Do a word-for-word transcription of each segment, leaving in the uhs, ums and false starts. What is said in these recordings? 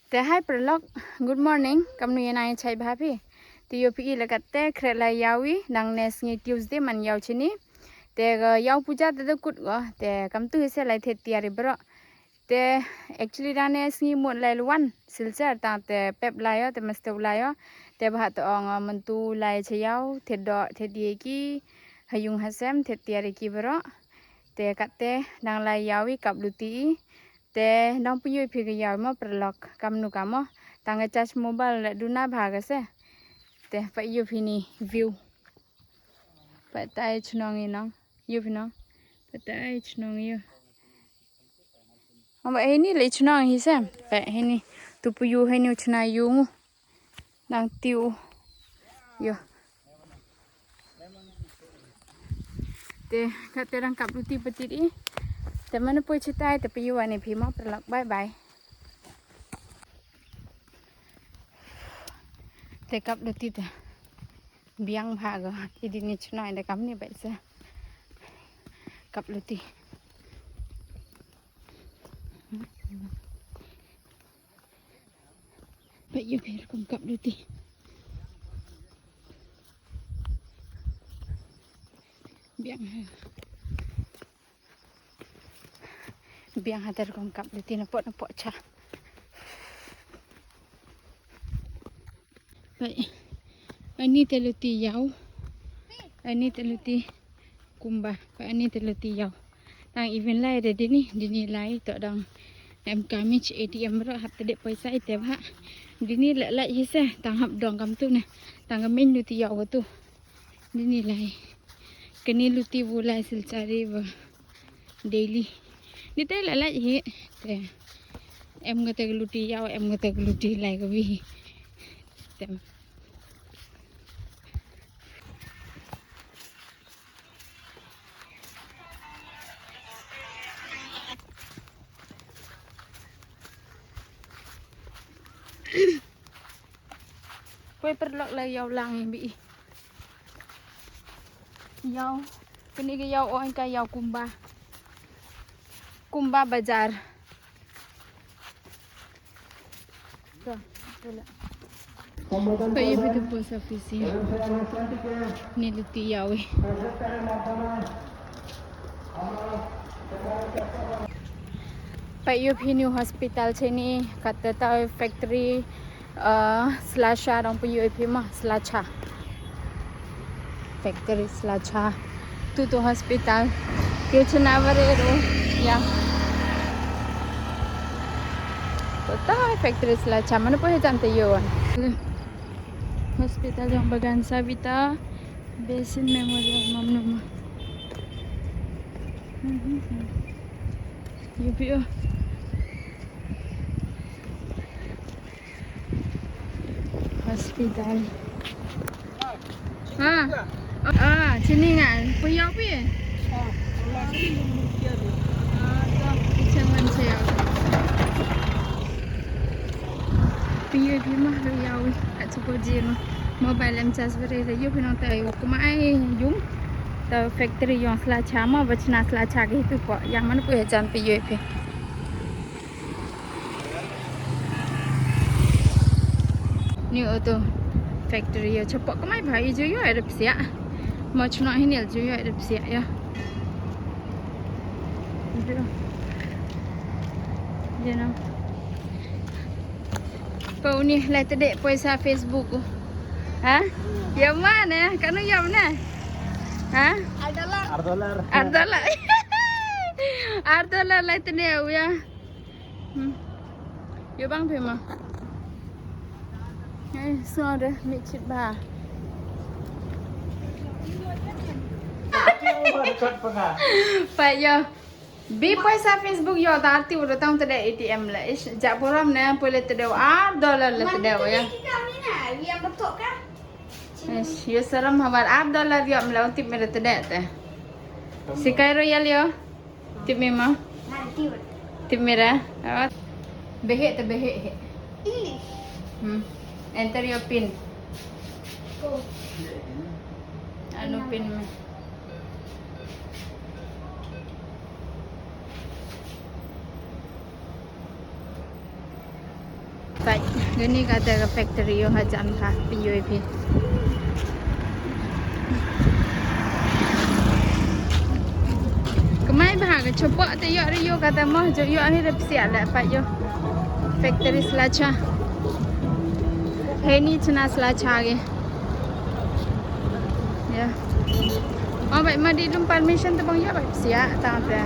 Te hi paralok, good morning. Kamnu ya nang, chai bha phi? Te yoo phi i la katte, khreh lai yaw i, nang ne sngi Tuesday man yaw chini. Te ka yaw puja te da kut ko, te kamtu hi se lai thied tiar i bro. Te actually da ne sngi mut lai lwan Silchar, tang te pep lai o, te mastew lai o. Te bha te ong, uh, myntu lai cha yaw, thied doh, thied ye ki, ha yung ha sem, thied tiar i ki bro. Te katte, nang lai yaw i, kap luti i. Te nang pynyoo phi ka yaw mo paralok, kamnu ka mo. Tang ka charge mobile la duna bha ka se. Te pynyoo phi ni view. Pat tai chnong i nong. Yoo phi nong. Pat tai chnong i yoo. Ong ba hini le chnong hi se. Pat hini. Tu pynyoo hini u chna yung. Nang tiu. Yoo. Te, katte dang kap luti patit i. Te man poi chitai, te pynyoo wan i phi mo paralok. Bye bye. Te kap luti te. Biang bha ko. Ki di ni chnong i da kam ni bai se. Kap luti. Pat yoo phi rukom kap luti. Biang ha. Biang ha te rukom kap luti na pok na pok cha. Pat. Ani te luti yaw. Ani te luti. Kumba, pa ani te luti yaw. Tang even lai de dini, dini lai to dang em kami ch A T M ro hap te de poisa i te bha. Dini le lai hi se, tang hap dong kamtu ne. Tang ka main luti yaw katu. Dini lai. Kani luti bu lai Silchar i bu daily. Ni te le lai hi te. Em kate ka luti yaw, em kate ka luti lai ka wi. Te. Poi paralok la yaw lang i bi. Yaw. Kani ka yaw o ka yaw kumba. Kumba bazar. Pat yoo phi tu post office i. Ni luti yaw i. Pat yoo phi ni hospital chini, katte ta factory, uh, Slacha dang pynyoo phi mo, Slacha. Factory Slacha. Tu tu hospital. Ke chna bare ro. Ya. To ta factory Slacha. Mano poi jan te yoo. Hospital yong Bagan Savita. Basin Memorial mamnuma. Yoo phi o. Hospital. Ha. Ah, chini nga. Poi yaw phi? Ah, to. Chang wan sa yaw. Poi yaw phi mo, yaw. At sa ko jin mo. Mobile em charge bare re. Yoo phi nong ta yaw. Kuma ai yung. Ta factory yong Slacha mo, ba chna Slacha ki tu po. Yang mano poi jan poi yaw phi. Ni auto factory ya chapoh kamai bha i ju yo ada psiak. Mo chno hi nil ju yo ada psiak ya. Ju. Ya na. Pau ni lai te de poisa Facebook. Ha? Ya mana? Kanu ya mana? Ha? Ar dollar. Ar dollar. Ar dollar lai te de ya. Hmm. Yo bang phi ma. Ai, so de, mi chit ba. Pa yo. Bi poisa Facebook yo ta ti u tang te de A T M la. Ish, ja boram ne, pole te de ar dollar la te de ya. Ish, yo saram habar ar dollar yo mla tip me de te de te. Sikai Royal yo. Tip me ma? Tip me ra? Awat. Behek te behek he. Hmm. Enter your pin. Anu pin me. Pait, kani ka te ka factory yo ha jan ka, phi yo phi. Kamai bha ka chapoh te yo ri yo ka te mo, jo yo hi rep sia le pait yo. Factory sla cha. Heini chna sla cha ge. Ya. Oh, bai ma di lum permission te bang ya bai sia ta te.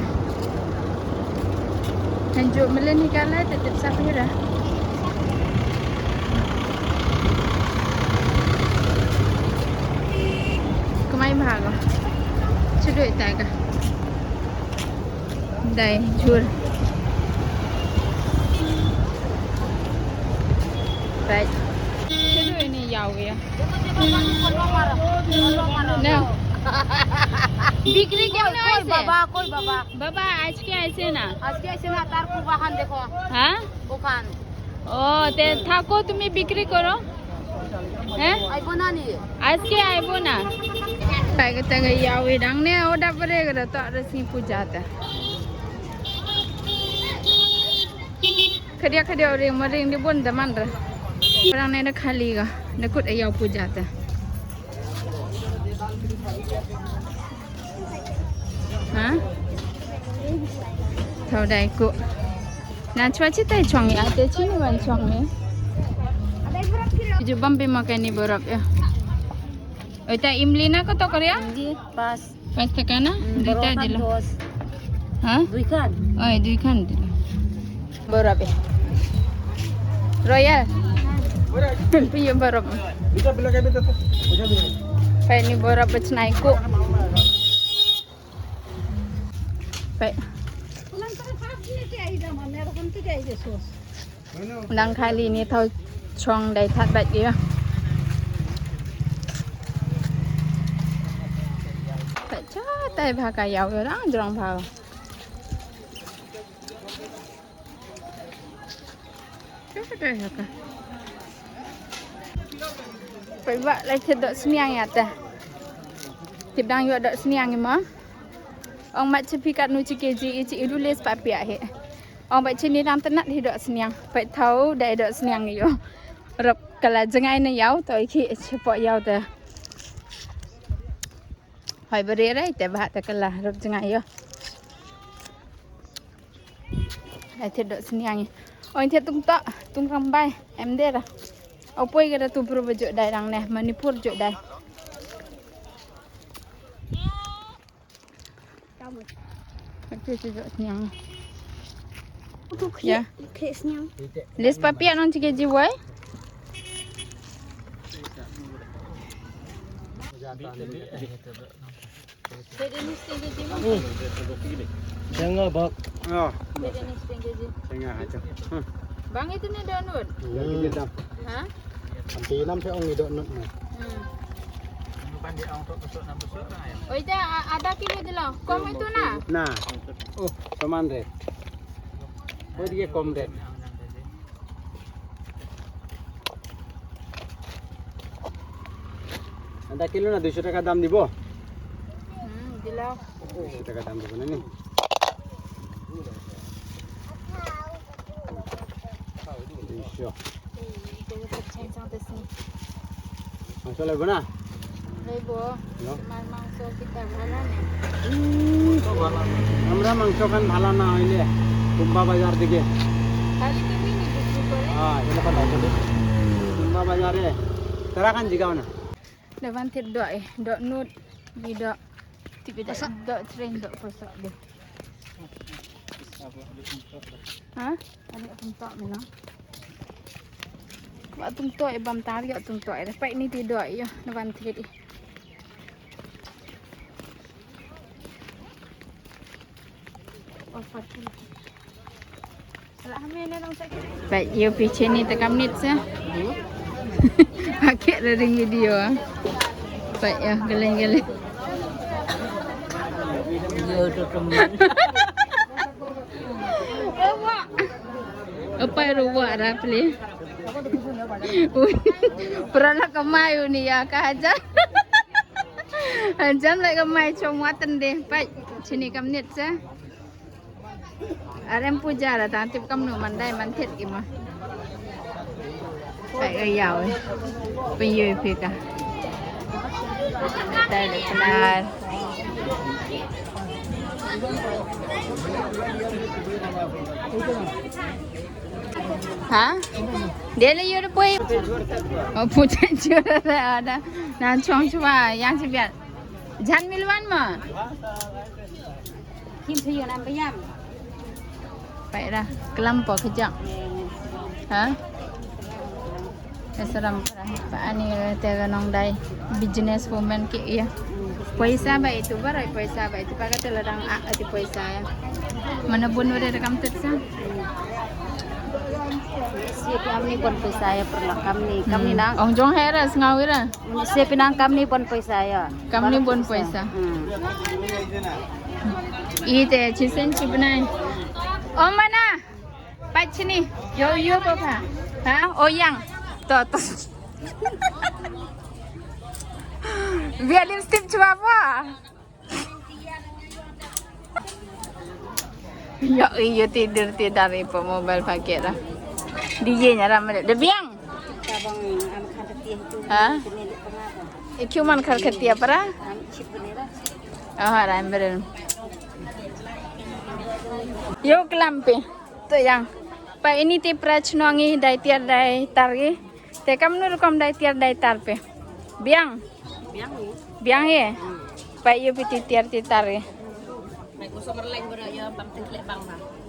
Hanju melen ni ka lai te tip sa phi ra. Kamai bha ko. Chudoi ta ka. Dai, jhur. Dai. Chalo, ini yaw ya. No. Bikri kya na aise? Baba, koi baba. Baba, aaj ke aise na? Aaj ke aise na, tar ko bahan dekho. Ha? Bukan. Oh, te thako tumi bikri koro? He? Aibo na ni? Aske aibo na. Pai ka tang yawi dang ne, o da pare ka da ta da si puja ta. Khadia khadia ring ma ring di bon da man ra. Parang ne na khali ka, na kut ayau puja ta. Ha? Thau dai ku. Na chwa chi tai chong ya, te chi ni wan chong ni. Ju bam pe ma kani borop ya. Oi ta imli na ko to kar ya? Imli, pas. Pas taka na? Hmm, duita borop dilo. Dos. Ha? Dui khan. Oi, dui khan dilo. Borop eh. Royal. Piyu borop. Pai ni borop bachnai ko. Pai. Dang khali ni thau chong dai that bat ya. Pai cha tai bha ka yaw rang jrong bha. Pai wa lai thied doh sniang ya ta. Tip dang yoh doh sniang i ma. Ong mat chi phi katnu chi kg i chi i du les pa pia he. Ong bai chi ni dang tnat hi doh sniang. Pai thau dai doh sniang yo. Rap kala jngai na yaw to i khi chi po yaw ta. Hoi bare rai te bha ta kala rap jngai yo. Ai thied doh sniang i. Oi thied tung to, tung rang bai, em de ra. Au poi ka da tu pro ba jot dai rang ne, Manipur jot dai. Ak tu jot sniang. Tu khie, ya. Khie sniang. Les pa pia non chi kg wai. Denga bak. Oh, denga aja. Hmm. Bang itu ni donut. Ya, gitu dah. Ha? Sampai enam saya ong donut ni. Hmm. Oh, ita a-, ada kilo dilo. Kom itu na? Na. Oh, saman red. Oh, dia kom red. Ada kilo na দুইশো টাকা দাম দিব? Hmm, dilo. দুইশো টাকা দাম দিব না নি? দুইশো. Mangsho laibo na? Laibo. Hello? Tomar mangso kita bhala na. Hmm. Amra mangso khan bhala na hoile Tumba Bazar dike. Khali tumi ni bikri kore? Ha, ila pa tau de. Tumba Bazar e. Tara khan jigao na. Da wan thied doh e, doh nut, di doh. Tipi da doh train doh poso de. Ha? Ani tung to mi na. Wa tung to e bam tar ya tung to e. Pai ni ti doh yo, na wan thied i. Bai, yo piche ni te kam nit sa. Pakai ring video ah. Bai, yo, geleng-geleng. Yo, tu teman. Apa ruwa ra pli? Ui, pernah kemai uni ya ka hajar. Hajar lai kemai chong watan de. Pai, chini kam nit sa. Arem puja la tang tip kamnu man dai man thied ki ma. Pait ka yaw. Pynyoh phi ka. Tæ le pnar. Ha? De le yoh da poi. O, pu chen chu da da. Nan chong chwa, yang chi biat. Jan milwan ma. Kim phi yoh nam bayam. Pait ra, klam po kjak. Ha? Esram para. Pa ani te ka nong dai business woman ki ya. Poisa ba itu barai, poisa ba itu pa ka te la dang a ati poisa ya. Mana bun wada da kam tet sa. Si kamni bun poisa ya perlu kamni. Kamni nang. Ong jong hera sngaw ira. Si pinang kamni bun poisa ya. Kamni bun poisa. Hmm. Ite chisen chi bnai. O mana. Pait chini. Yo, yo, papa. Ha? O yang. To, to. Bia lipstick chwa pa. Yo, yo, tidur, tidur, ipo mobile pakai dah. Di ye nyara mele. De biang. Ha? Ikyu man khar khatia para? Ah, ram beren. Yo klampi. To yang. Pa ini te pra chnong i dai tiar dai tar i. Te kamnu rukom dai tiar dai tar pe. Biang. Biang ye. Pa yo pi ti tiar ti tar i.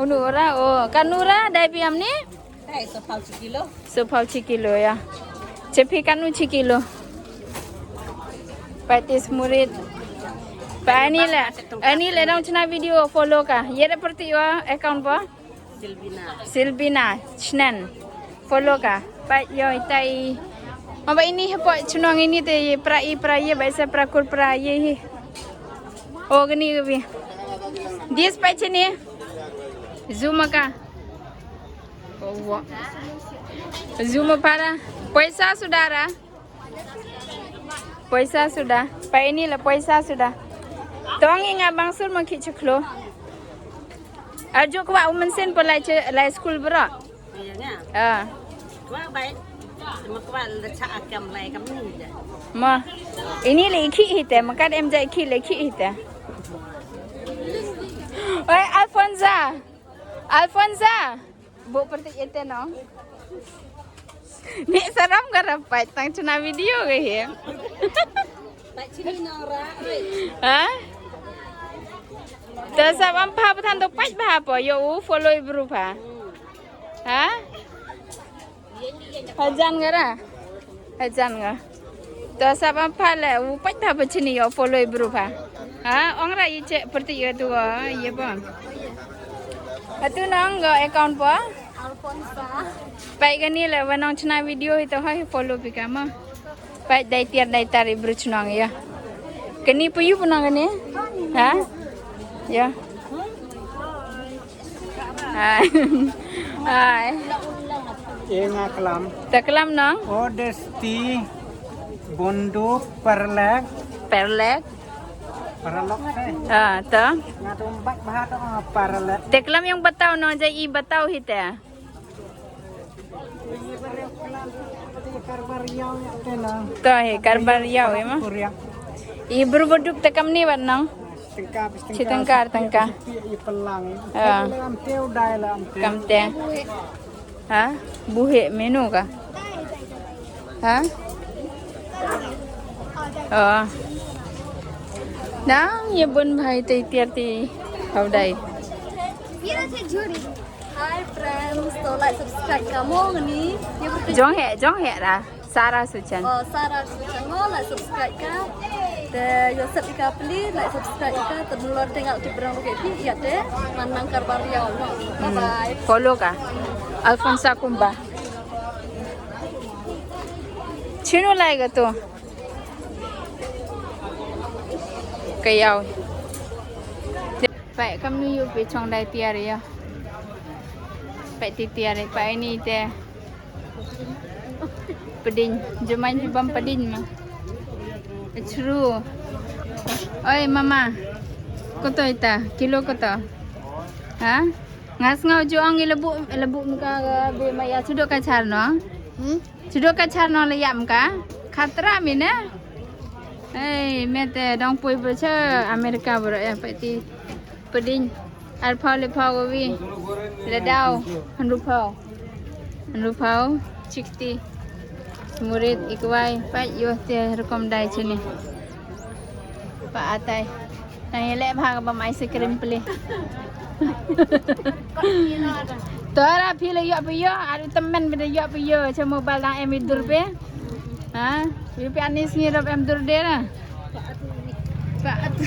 Unu ra o. Kanu ra dai pi amni? Hai, so pau chi kilo. So pau chi kilo ya. Chepi kanu chi kilo. Patis murit. Pa ani le. Ani le dong chna video follow ka. Ye da perti wa account pa? Silvina. Silvina Chnen. Follow ka. Pa yo itai. Ma ba ini hepo chnong ini te pra i pra ye ba isa pra kur pra ye hi. O gani gabi. Dis pa chini. Zuma ka. Zuma para. Poisa sudara. Poisa suda. Pa ini la poisa suda. Tong i nga bang sur ma ki chuklo. Arju kwa umen sen pa lai school bro. Ah. Kwa bai. Ma kwa la cha akam lai kam ni ja. Ma. Ini le ki hite, ma kad em ja ki le ki hite. Oi, Alfonza. Alfonza. Bo perti ete no. Ni saram ka rapat tang chna video ke he. Ha? Ta sab am pa pathan to pait ba po yo u follow i bru pa. Ha? Hajan ka ra. Hajan ka. To sab am pa le u pait ba pa chini yo follow i bru pa. Ha, ong ra i che perti yo tu ye pa. Atu nong go account pa. Alfonsa. Pai kani le wa nong chna video hi to ha follow pi ka ma. Pai dai tiar dai tar i bru chnong ya. Kani pu yu pu nong kani? Ha? Ya. Hai. Hai. Ye nga klam. Ta klam nong? Odesti Bondu Perlek. Perlek. Paralok te. Ah, ta. Nga tu bat bahat paralek. Te klam yang batau nong ja i batau hi te. Ta he karbar yau ema. I bru baduk te kam ni wat nong. Tengka, tengka. Chitengka, tengka. Kam te. Ha? Buhe menu ka? Ha? Oh. Nang ye bun bhai te tiar ti hau dai. Hi friends, to like subscribe ka mo ngani. Jong he, jong he ra. Sara Suchan. Oh, Sara Suchan mo like subscribe ka. Te yo sep ika pli like subscribe ika te mulor tengal ti brang ke pi ya te. Manang karbar ya mo. Bye bye. Follow ka. Alfonsa Kumba. Chinu lai ka tu. Ka yau. Pai kam nu yu pi chong dai tiar ya. Pai ti tiar pai ni te. Padin, jemai jubam padin ma. Chru. Oi mama. Koto ita, kilo koto? Ha? Nga sngaw ju ong i labu, labu mka ga be ma ya chudok ka char no. Hmm? Chudok ka char no la yam ka. Khatra mi ne. Ei, mete dong poi bro cha America bro ya pati. Pading. Ar phaw le phaw wi. Le daw. Hanru phaw. Hanru phaw. Chikti. Murit ikwai. Pat yo te rukom dai chini. Pa atai. Nang yele bha ka bam ice cream pli. Tora phi le yo pi yo. Aru temen bi de yo pi yo. Cha mobile dang em i dur pe. Ha? Yu pi ani sngi rap em dur de na. Pa atu.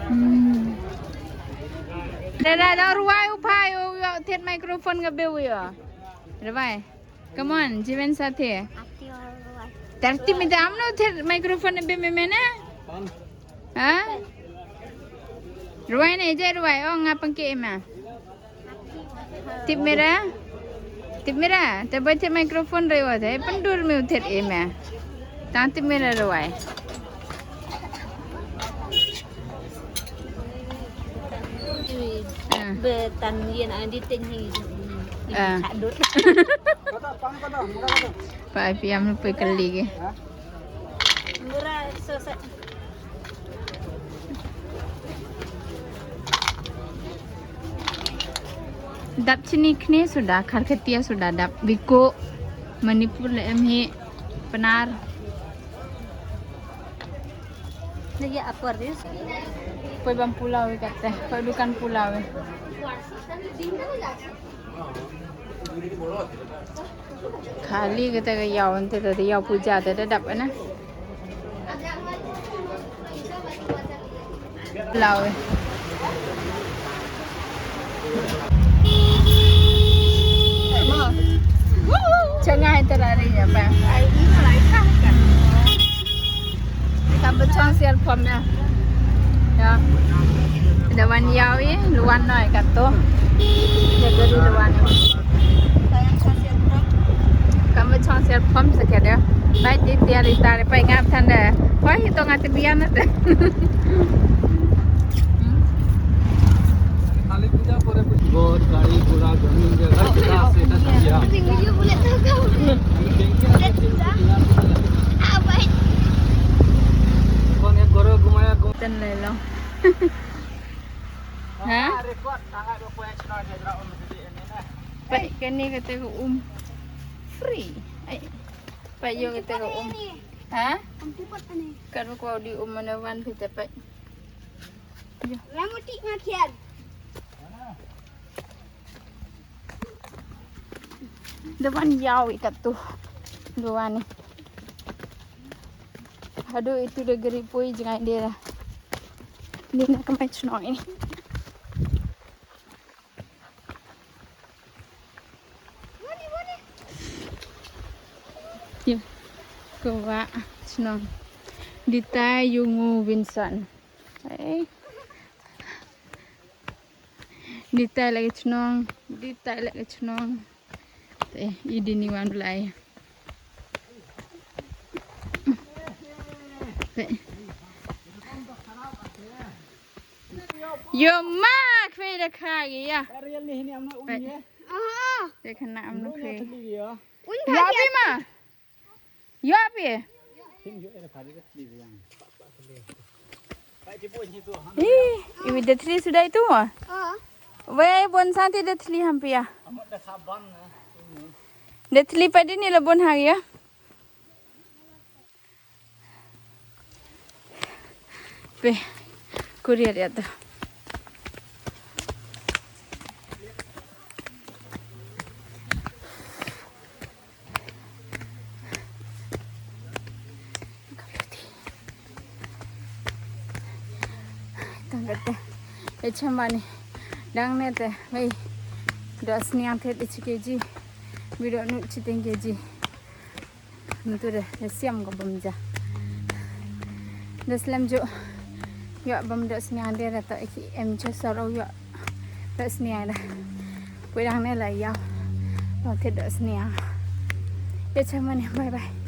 Hmm. Dada, da ruwai u phai u yo thied microphone ka be u yo. Ruwai. Come on, jiwen sathe. Ati wa ruwai. Tarti mi da amno thied microphone be me mena. Ha? Ruwai ne je ruwai, o nga pangke ema. Tip mera? Tip mera? Te bai te microphone re wa te, pandur mi u thied ema. Tang tip mera ruwai. Ah. Be tan yen a di teng hi. Ah. Chadut. Pa ai piam lu pe kali ke. Mura so sa. Dap chini khne suda, Kharkhatia suda dap. Biko, Manipur le em hi, Pnar. Lagi apa, Riz? Poi bam pulau i kate, poi dukan pulau i. Khali kate ka yaw, ante da yaw puja te da dap na. Lau. Changai terari ya pa. Ai, ini lai kan. Kam bachong sial pom ya. Ya. Da wan yaw i, luan noi kato. Da gari luan. Kam bachong sial pom sa kya da. Bai ti tiar i tar, bai ngap than da. Hoi hi to nga te bian na te. बहुत गाड़ी घोड़ा जमीन जगह कितना से ना दिया। Video boleh tahu kau? Kau ni goro gumaya gum. Ten le lo. Ha? Record tangai ko ko chno de dra um de ne na. Pai kani kate ko um. Free. Ai. Pai yo kate ko um. Ha? Kan ko di um mana wan phi te pai. Yo. Ramuti nga khian. Da wan yaw i katu. Da wan i. Hadu itu da gari poi jngai dera. Ni na kamai chnong ini. Yo, ko wa chnong. Ditai yungu Vincent. Ai. Ditai lagi chnong, ditai lagi chnong. Te, i dini wan blai. Te. Yo ma, khwe da kha gi ya. Ariel ni hini amna un ye. Te khana amna khwe. Yo bi ma. Yo bi. Ih, iwi da thli suda itu ma. Wei, bon santi da thli ham pia. Da thli pa dini la bon ha ya. Pe, courier ya to. Tang kate, e chamba ni, dang ne te, wei, da sniang te de chi keji, video nu chi teng keji. Ntu de, de siam ko bam ja. De slem jo. Yo bam de sniang de ra to iki em che saro yo. De sniang de. Pui dang ne la yau. Lo te de sniang. Ye chama ne, bye bye.